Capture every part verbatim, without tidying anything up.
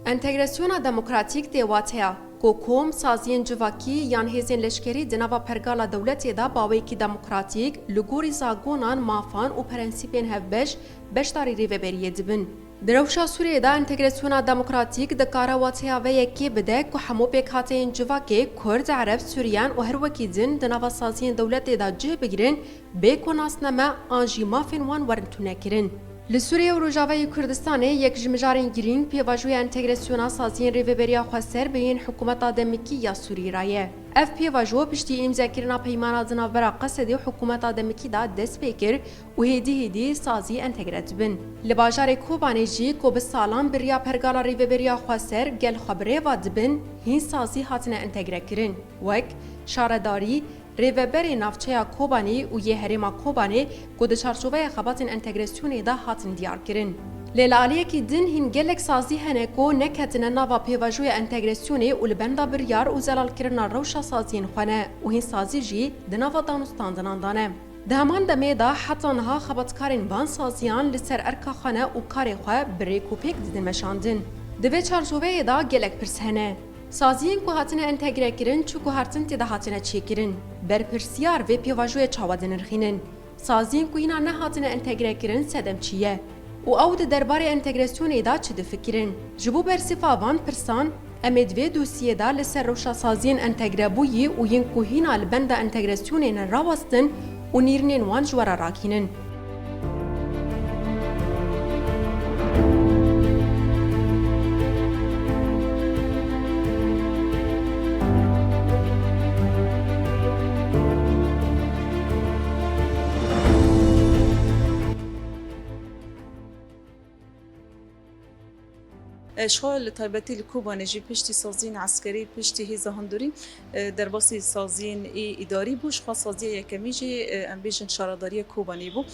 Entegrasyona demokratîk tê wateya ku kom, saziyên civakî yan hêzên leşkerî di nava pergala dewletê de bi awayekî demokratîk, li gorî zagonan, mafan û prensîpên hevbeş, beşdarî rêveberiyê dibin. Di rewşa Sûriyê de entegrasyona demokratîk dikare wateya vê yekê bide ku hemû pêkhateyên civakê, Kurd, Ereb, Suryan û her wekî din di nava saziyên dewletê de cih bigirin, bê ku nasname an jî mafên wan werin tune kirin. Li Sûriye û Rojavayê Kurdistanê yek ji mijarên girîng pêvajoya entegrasyona saziyên Rêveberiya Xweser bi yên hikûmeta demikî ya Sûrî re ye. Ev pêvajo piştî îmzekirina peymana di navbera Qesedê û hikûmeta demikî de dest pê kir û hêdî hêdî sazî entegre dibin. Li bajarê Kobanê jî ku bi salan bi riya pergala Rêveberiya Xweser gel xwe bi rê ve dibin, hîn sazî hatine entegre kirin, wek şaredarî, rêveberê navçeya Kobanê û yê herêma Kobanê ku di çarçoveya xebatên entegrasyonê de hatin diyar kirin. Lê li aliyekî din hîn gelek sazî hene ku neketine nava pêvajoya entegrasyonê û li benda biryar û zelalkirina rewşa saziyên xwe ne û hîn sazî jî di nava danûstandinan de ne. Di heman demê de heta niha xebatkarên van saziyan li ser erka xwe ne û karê xwe bi rêk û pêk didin meşandin. Di vê çarçoveyê de gelek pirs hene. Saziyên ku hatine entegrekirin çi guhertin tê de hatine çêkirin? Berpirsiyar vê pêvajoyê çawa dinirxînin? Saziyên ku hîna nehatine entegrekirin sedem çi ye? Û ew di derbarê entegrasyonê de çi difikirin? Ji bo bersîfa van pirsan, em ê di vê dosiyê de li ser rewşa saziyên entegrebûyî û yên ku hîna li benda entegrasyonê ne rawestin û nîrînên wan ji we re rakînin. Ji xwe li taybetî li Kobanê jî piştî saziyên eskerî, piştî hêza hundirî, e, derbasî saziyên î-, îdarî bû. Ji xwe saziya yekemîn jî, e, em bêjin şaredariya Kobanê bû.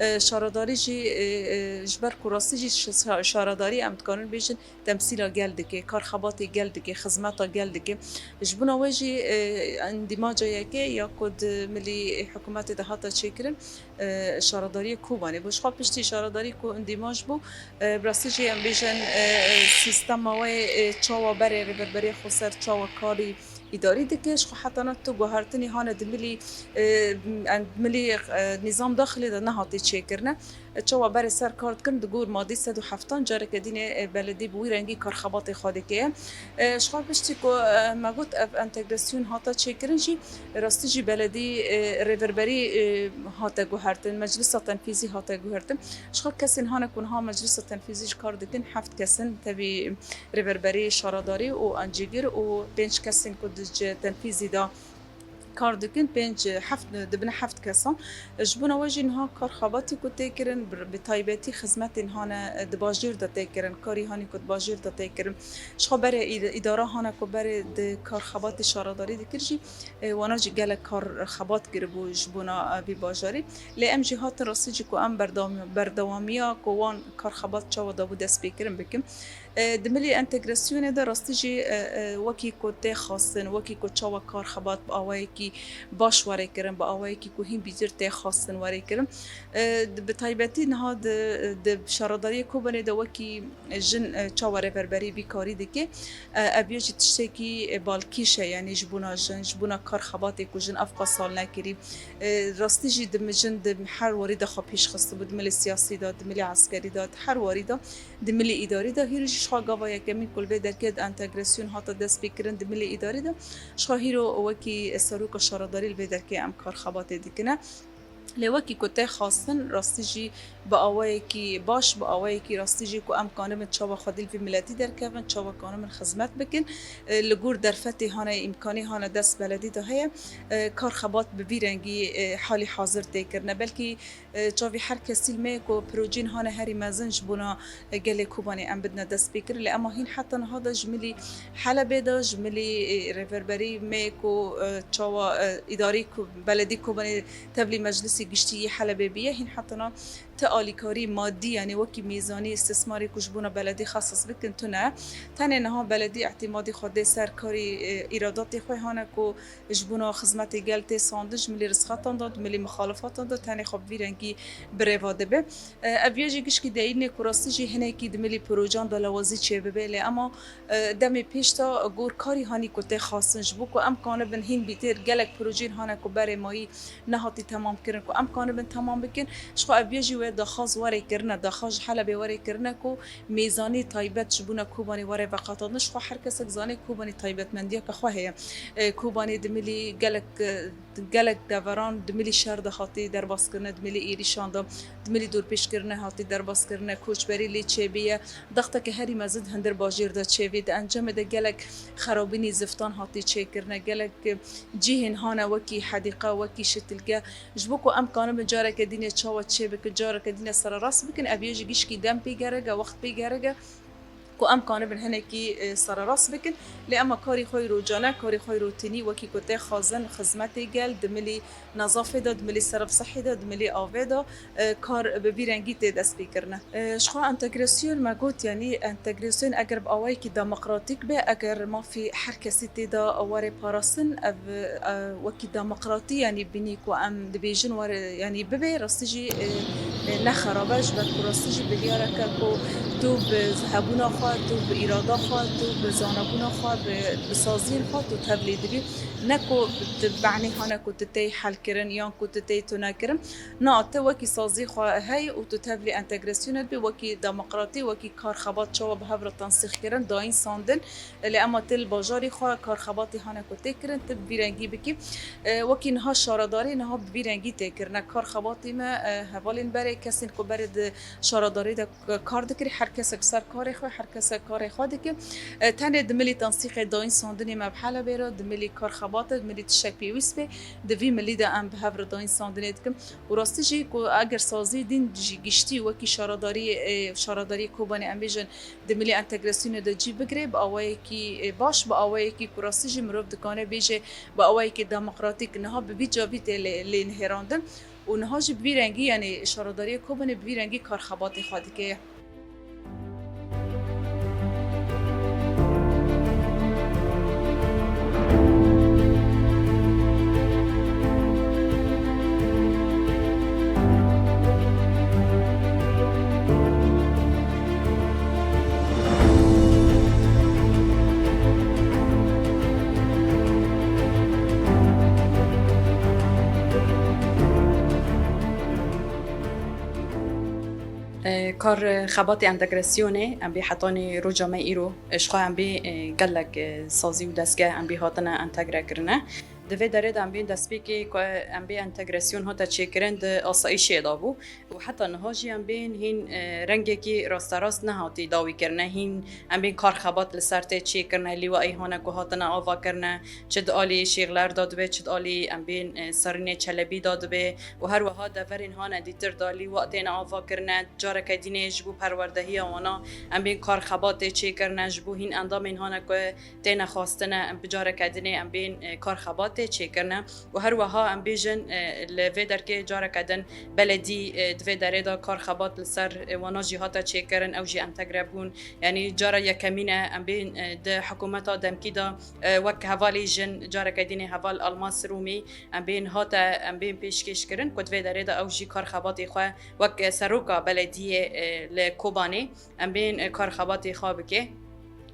E, şaredarî jî, e, e, ji ber ku rastî jî şi-, şa-, şaredarî em dikarin bêjin temsîla gel dike, karxebatê gel dike, xizmeta gel dike. Ji bona wê jî, e, endîmaca yekê ya ku di milî hikûmetê de hata çêkirin, e, şaredariyê Kobanê bû. Ji xwe piştî şaredarî ku endîmaj bû, e, bi rastî jî em bêjin, e, sîstema wê, e, çawa berê Rêverberiya Xweser çawa karî îdarî dike, ji xwe hetana tu guhertinî hane di milî, e, em, milî, e, nîzam daxilê de nehatî çêkirine. E, çawa berê ser kar dikin, di gor madî sed û heftan careke dînê, e, beledî bi wî rengî karxebatê xwe dike. E, ji xwe piştî ku, e, me got ev entegrasyon hate çêkirin jî, rastî jî beledî, e, rêverberî, e, hate guhertin, meclisa tenfîzî hate guhertin. Ji xwe kesên hane ku niha meclisa tenfîzî ji kar dikin, heft kes in, tevî rêverberî, şaredarî û encîgir û pênc kesên ku di ci tenfîzî de kar dikin, pênc, heft, dibine heft kesan. Ji bona we jî niha kar xebatî ku tê kirin, bi, bi taybetî xizmetên hane, e, di bajêr de tê kirin, karî hanî ku di bajêr de tê kirin. Ji xwe berê îd-, îdara hane ku berê di kar xebatî şaredarî dikir jî, e, wana jî gelek kar xebat kiribû ji bona, e, vî bajarî. Lê em jî hatin rastî jî ku em berdewam-, berdewamiya ku wan kar xebat çawa dabû destpêkirin bikin. E, di milî entegrasyonê de rastî jî, e, e, wekî ku tê xwestin, wekî ku çawa kar xebat bi awayekî baş were kirin, bi awayekî ku hîn bîtir tê xwestin were kirin. E, di, bi taybetî niha di, di şaredariyê Kobanê de wekî jin, e, çawa rêverberî vî karî dike, e, ev yê jî tiştekî, e, balkîş e, yanî ji bona jin, ji bona kar xebatê ku jin ev qas sal nekirî. E, rastî jî di mi-, jin di her warî de xwe pêş xistibû, di milê siyasî de, di milê eskerî de, di her warî de. Di milê îdarî de hîro jî ji xwe gava yekemîn ku li vê derkê di entegrasyon hate destpêkirin di milê îdarî de, ji xwe hîro wekî seroka şaredarî li vê derkê em kar xebatê dikine. Lê wekî ku tê xwestin, rastî jî bi awayekî baş, bi awayekî rastî jî ku em kanibin çawa xwedî li vî miletî derkevin, çawa kanibin xizmet bikin, e, li gor derfetê hane, îmkanî hane dest beledî de heye, e, kar xebat bi vî rengî, e, halî hazir tê kirine. Belkî E, çavî her kesî li me ye ku projeyên hane herî mezin ji bona, e, gelê Kobanê em bidine destpêkirin. Lê ema hîn heta niha de ji milî Helebê de, ji milî, e, rêverberî me ye ku, e, çawa, e, îdarî ku beledî Kobanê tevlî meclisî giştî yê Helebê bîye, hîn hetana ti alîkarî madî, yanî wekî mêzanî, îstismarê ku ji bona beledî xesis bikin, tune. Tenê niha beledî îtîmadî xwe dê ser karî, e, îradatê xwe hane ku ji bona xizmetê gel tê sandin, ji milî risxetan de, di milî mixalifatan de, tenê xwe bi vî rengî birêva dibe. E, ev ya jî gişkî deyînê ku rastî jî hinekî di milî projeyan de lawazî çêbibe, lê ema, e, demê pêş de gor karî hanî ku tê xastin, ji bo ku em kanibin hîn bîtêr gelek projeyên hane ku berê mayî nehatî temam kirin ku em kanibin temam bikin. Ji xwe ev ya jî wê daxwaz were kirine, daxwaz ji Helebê were kirine ku mêzanî taybet ji bona Kobanê were veqetandin. Ji xwe her kesek zanê Kobanê taybetmendiyeke xwe heye. E, Kobanê di milî gelek, e, gelek deveran di milî şer de hatî derbaskirine, di milî êrîşan de, di milî dorpêçkirine hatî derbaskirine, koçberî lê çêbûye. Dexteke herî mezin di hundir bajêr de çêbû. Di encamê de gelek xerabînî ziftan hatî çêkirine, gelek cihên hane wekî hedîqe, wekî şitilge. Ji bo ku em kanibin careke dîne çawa çêbikin, careke dîne sererast bikin, ev yê ji gişkî dem pê gerek e, wext pê gerek e. Ku em kanibin hinekî, e, sererast bikin. Lê ema karî xwe yê rojane, karî xwe yê rotînî wekî ku tê xwazin, xizmetê gel, di milî nezafê de, di milî serf sihî de, di milî avê de, e, kar bi vî rengî tê destpêkirine. E, ji xwe entegrasyon me got, yanî entegrasyon eger bi awayekî demokratîk be, eger mafî her kesî tê de were parastin, ev, e, wekî demokratî, yanî bînî ku em dibêjin were, yanî bibe, rastî jî, e, e, ne xerab e, ji ber ku rastî jî biryareke ku tu bi hebûna xwe, tu bi îrada xwe, tu bi zanabûna xwe, bi, bi saziyên xwe tu tevlî dibî. Ne ku tu behnî hane ku tu tey helkirin yan ku tu tey tunekirin. Na, tu wekî sazî xwe hey û tu tevlî entegrasyonê dibî, wekî demokratî, wekî kar xebat çawa bi hev re tensîx kirin, dayîn sandin. Lê ema tu li bajarî xwe kar xebatî hane ku tê kirin, tu bi vî rengî bikî. E, wekî niha şaredarî niha bi vî rengî tê kirine. Kar xebatî me, e, hevalên berê, kesên ku berê di şaredarî de kar dikir, her kesek ser karê xwe, her kesek karê xwe dike. E, tenê di milî tensîqê dayîn sandinê me bi Helebê re, di milî kar xebat e, di milî tiştek pêwîst be, di vî milî de em bi hev re dayîn sandinê dikin. Û rastî jî ku eger sazî din jî giştî wekî şaredarî, e, şaredarî Kobanê em bêjin di milî entegrasyonê de cî bigire, bi awayekî, e, baş, bi awayekî ku rastî jî mirov dikane bêje, bi awayekî demokratîk niha bi vî cavî tê lê, lê nihêrandin. Û niha jî bi vî rengî, yanî şaredariyê Kobanê bi vî rengî kar xebatê xwe dike. E, kar xebatê entegrasyonê em bê hetanî roja me îro, e, ji xwe em bê, e, gelek, e, sazî û destgeh em bê hatine entegre kirine. Di vê derê de em bên destpêkê ku em bê entegrasyon hate çêkirin di asayîşê de bû û heta niha jî em bên hîn, e, rengekî rasterast nehatî dawî kirine. Hîn em bên kar xebat li ser tê çêkirine, lîwayî hane ku hatine ava kirine, çi di alî Şêxler de dibe, çi di alî em bên, e, Serînê Çelebî de dibe û her wiha deverên hane dîtir de lîwa têne ava kirine. Careke dînê ji bo perwerdehiya wana em bên kar xebatê çêkirine, ji bo hîn endamên hane ku têne xwestine, em bi careke dinê em bên, e, kar xebatê çêkirine. Û her wiha em bêjin, e, li vê derkê careke din beledî, e, di vê derê de kar xebat li ser, e, wana jî hate çêkirin, ew jî entegre bûn. Yanî cara yekemîn e em bên, e, di hikûmeta demkî de, e, wek hevalî jin, careke dinê heval Almas Rûmî, em bên hate, em bên pêşkêş kirin ku di vê derê de ew jî kar xebatê xwe wek seroka belediyê, e, li Kobanê em bên, e, kar xebatê xwe bike.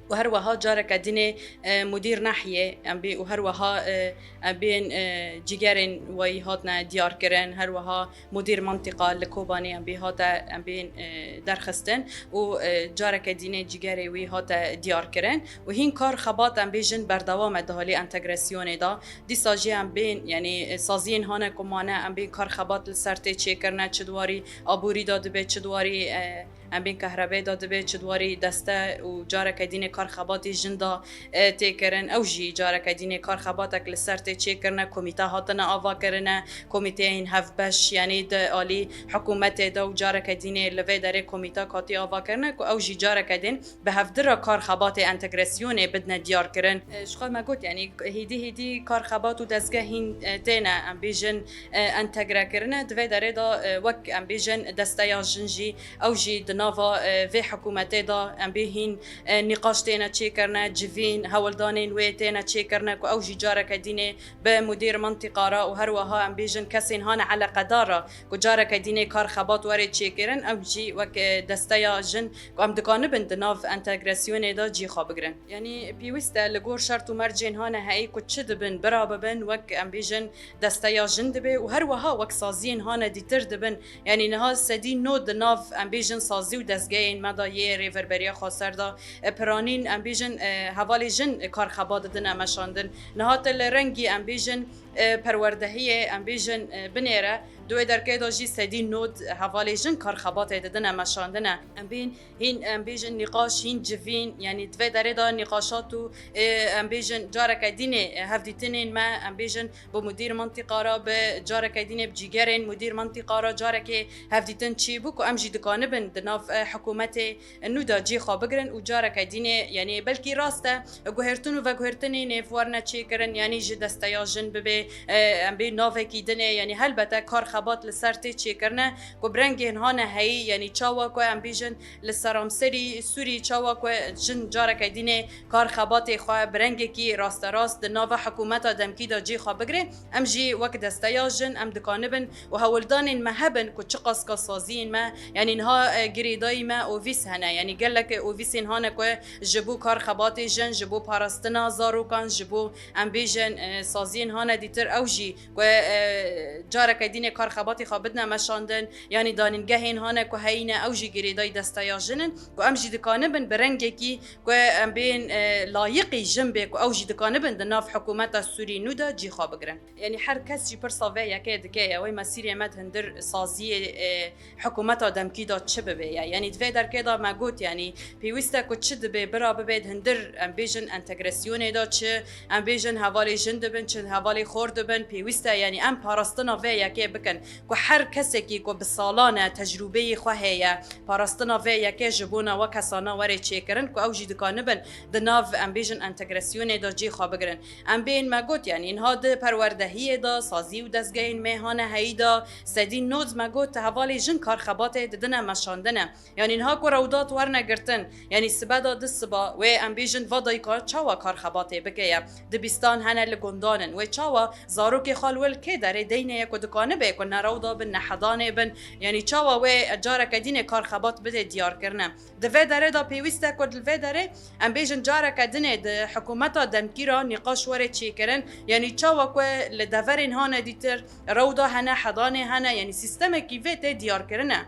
Û her wiha careke dinê, e, mudîr nehiyê em bê û her wiha, e, em bên, e, cîgerên weyî hatine diyar kirin, her wiha mudîr mentiqa li Kobanê em bê hate, em bên, e, derxistin û, e, careke dinê cîgerê wî hate diyar kirin û hîn kar xebat em bêjin berdewam e di halê entegrasyonê de. Dîsa jî em bên, yanî, e, saziyên hane ku mane, em bên kar xebat li ser tê çêkirine, çi di warî aborî de dibe, çi di warî, e, Em bên kehrebê de dibe çi di warî deste û careke dînê kar xebatî jin de, e, tê kirin. Ew jî careke dînê kar xebatek li ser tê çêkirine, komîte hatine avakirine, komîteyên hevbeş, yanî di alî hikûmetê de û careke dînê li vê derê komîte hatî avakirine ku ew jî careke din bi hevdira kar xebatê entegrasyonê bidine diyar kirin. E, ji xwe me got, yanî hîdî hîdî kar xebat û dezgeh hîn, e, têne, em bêjin, e, entegre kirine. Di vê derê de, e, wek em bêjin desteya jin jî, ew jî di nava, e, vê hikûmetê de em bê hîn, e, nîqaş têne çêkirine, civîn, hewldanên wê têne çêkirine ku ew jî careke dînê bi mudîr mintîqa re û her wiha em bêjin kesên hane eleqedar re ku careke dînê kar xebat were çêkirin, ew jî wek, e, desteya jin ku em dikanibin di nav entegrasyonê de cî xwe bigirin. Yanî pêwîst e li gor şert û mercên hane heyî ku çi dibin, bira bibin, wek em bêjin desteya jin dibe û her wiha wek saziyên hane dîtir dibin. Yanî niha sedî nod di nav em bêjin sazî û dezgehên me de yê Rêverberiya Xweser de, e, piranîn em bêjin, e, hevalê jin kar xebat didine meşandin. Niha te li rengî em bêjin, e, perwerdehiyê em bêjin, e, binêre. Di wê derkê de jî sedî nod hevalê jin kar xebatê didine meşandine. Em bên hîn, em bêjin nîqaş hîn civîn, yanî di vê derê de nîqaşat û, e, em bêjin careke dînê, e, hevdîtinên me, em bêjin bi mudîr mintîqa re, bi careke dînê bi cîgerên mudîr mintîqa re carekê hevdîtin çêbû ku em jî dikanibin di nav, e, hikûmetê nû de cî xwe bigirin û careke dînê, yanî belkî rast e, guhertin û veguhertinê nêv werine çêkirin, yanî ji desteya jin bibe, e, em bê navekî dinê, yanî helbete kar xebat li ser tê çêkirine ku bi rengên hane heyî, yanî çawa ku em bêjin li seramserî Sûrî çawa ku jin careke dînê kar xebatê xwe bi rengekî rasterast di nava hikûmeta demkî de cî xwe bigire, em jî wek desteya jin em dikanibin û hewldanên me hebin ku çiqas ka saziyên me, yanî niha, e, girêdayî me ovîs hene, yanî gelek ovîsên hane ku ji bo kar xebatê jin, ji bo parastina zarokan, ji bo em bêjin, e, saziyên hane dîtir ew jî ku, e, careke dînê kar xebatê xwe bidine meşandin, yanî danîngehên hane ku heyî ne ew jî girêdayî desteya jin in, ku em jî dikanibin bi rengekî ku em bên, e, layiqî jin bê ku ew jî dikanibin di nav hikûmeta Sûrî nû de cî xwe bigirin. Yanî her kes jî pirsa vê yekê dike ye, wê mesîrê me di hundir saziyê, e, hikûmeta demkî de çi bibe ye? Yanî di vê derkê de me got, yanî pêwîst e ku çi dibe bira bibe di hundir, em bêjin entegrasyonê de çi, em bêjin hevalê jin dibin, çi hevalê xor dibin, pêwîst e, yanî em parastina vê yekê bikin ku her kesekî ku bi salan e tecrûbeyê xwe heye, parastina vê yekê ji bona we kesana were çêkirin ku ew jî dikanibin di nav, em bêjin, entegrasyonê de cî xwe bigirin. Em bên me got, yanî niha di perwerdehiyê de, sazî û dezgehên mêhane heyî de, sedî nod me got hevalê jin kar xebatê didine meşandine. Yanî niha ku rewdat werine girtin, yanî sibe de di siba wê em bêjin va dayika çawa kar xebatê bike ye? Dibistan hene li gundan in, wê çawa zarokê xwe li wir kê derê deyne ye ku dikanibe ku ne rewda bin, ne hedanê bin? Yanî çawa wê careke dînê kar xebat bide diyarkirine? Di vê derê de pêwîst e ku li vê derê em bêjin careke dinê di hikûmeta demkî re nîqaş were çêkirin, yanî çawa ku li deverên hane dîtir rewda hene, hedanê hene, yanî sîstemekî vê tê diyarkirine.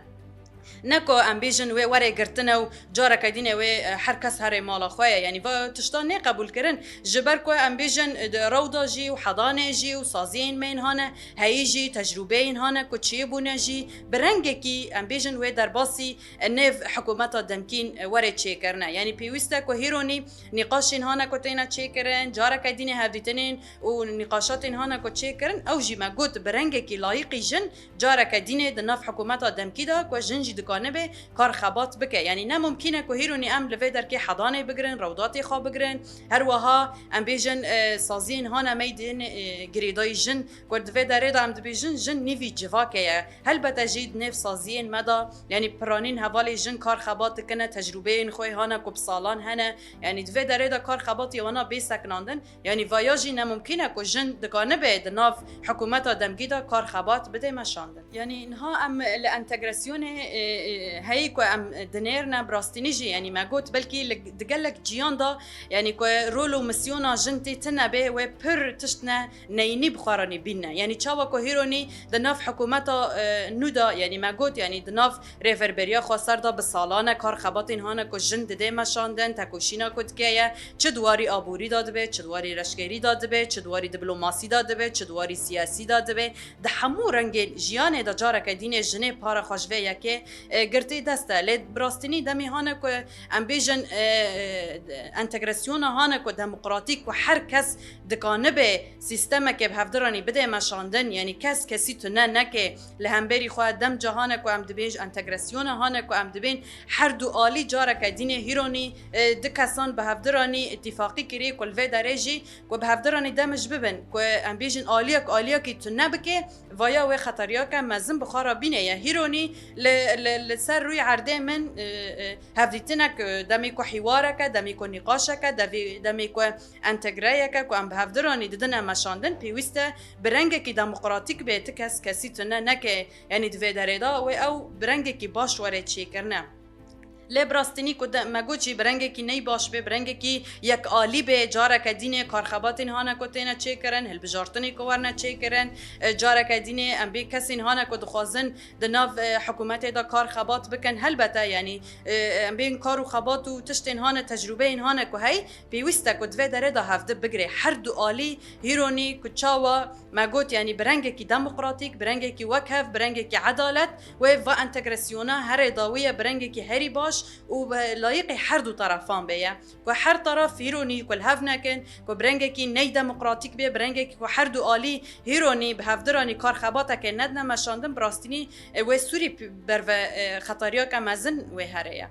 Ne ku em bêjin wê were girtine û careke dînê wê, e, her kes here mala xwe ye. Yanî va tiştan nê qebûl kirin. Ji ber ku em bêjin, e, di rewda jî û hedanê jî û saziyên mênhane heyî jî, tecrûbeyên hane ku çêbûne jî, bi rengekî em bêjin wê derbasî, e, nêv hikûmeta demkîn, e, were çêkirine. Yanî pêwîst e ku hîronî nîqaşên hane ku têne çêkirin, careke dînê hevdîtinên û nîqaşatên hane ku çêkirin, ew jî me got bi rengekî layiqî jin careke dînê di nav hikûmeta demkî de ku jin jî dikanibe kar xebat bike. Yanî ne mumkîn e ku hîronî em li vê derkê hedanê bigirin, rewdatê xwe bigirin. Her wiha em bêjin, e, saziyên hane meydên, e, girêdayî jin ku di vê derê de em dibêjin jin nîvî civakê ye. Helbete jî di nêv saziyên me de, yanî piranîn hevalê jin kar xebat dikine, tecrûbeyên xwe hane ku bi salan hene. Yanî di vê derê de kar xebatê wana bê seknandin. Yanî vaya jî ne mumkîn e ku jin dikanibe di nav hikûmeta demkî de kar xebat bide meşandin. Yanî niha em li entegrasyonê, e, e, heyî ku em dinêrine bi rastînî jî, yanî me got belkî li, di gelek ciyan de, yanî ku rol û misyona jin tê tune bê, wê pir tişt ne neyînî bi xwe re nî bîne. Yanî çawa ku hîronî di nav hikûmeta, e, nû de, yanî me got, yanî di nav Rêverberiya Xweser de bi salan e kar xebatên hane ku jin didê meşandin, tekoşîna ku dike ye, çi di warî aborî de dibe, çi di warî leşkerî de dibe, çi di warî diplomasî de dibe, çi di warî siyasî de dibe. Di hemû rengên jiyanê de careke dînê jinê para xwe ji vê yekê e, girtî dest e. Lê bi rastînî demê hane ku em bêjin, e, entegrasyona hane ku demokratîk ku her kes dikanibe sîstemeke bi hevdiranî bide meşandin, yanî kes kesî tune neke li hemberî xwe. Demca hane ku em dibêj entegrasyona hane ku em dibên her du alî careke dînê hîronî, e, du kesan bi hevdiranî îtîfaqî kirî ku li vê derê jî ku bi hevdiranî demij bibin, ku em bêjin aliyek aliyekî tune bike, vaya wê xeteriyeke mezin bi xwe re bîne ye. Hîronî li, li, li ser rûyê erdê min, e, e, hevdîtinek, e, demê ku hîwareke, demê ku nîqaşeke, devê-, demê ku entegreyeke ku em bi hevdiranî didine meşandin, pêwîst e bi rengekî demokratîk bê, ti kes kesî tune neke. Yanî di vê derê de wê ew bi rengekî baş were çêkirine. Lê bi rastînî ku de, me got jî bi rengekî ney baş bê, bi rengekî yekalî bê, careke dînê karxebatên hane ku têne çêkirin, hilbijartinê ku werne çêkirin, e, careke dînê em bê kesên hane ku dixwazin di nav, e, hikûmetê de kar xebat bikin. Helbete, yanî, e, em bên kar û xebat û tiştên hane, tecrûbeyên hane ku hey, pêwîst e ku di vê derê de hevdi bigirê. Her du alî hîronî ku çawa me got, yanî bi rengekî demokratîk, bi rengekî wekhev, bi rengekî edalet, wê va entegrasyona herê dawî ye bi rengekî herî baş û bi layiqê her du terefan bê ye. Ku her teref hîronî ku li hev nekin, ku bi rengekî ney demokratîk bê, bi rengekî ku her du alî hîronî bi hevdiranî karxebateke nedine meşandin, bi rastînî, e, wê sûrî p-, berve, e, xetariyeke mezin wê herê ye.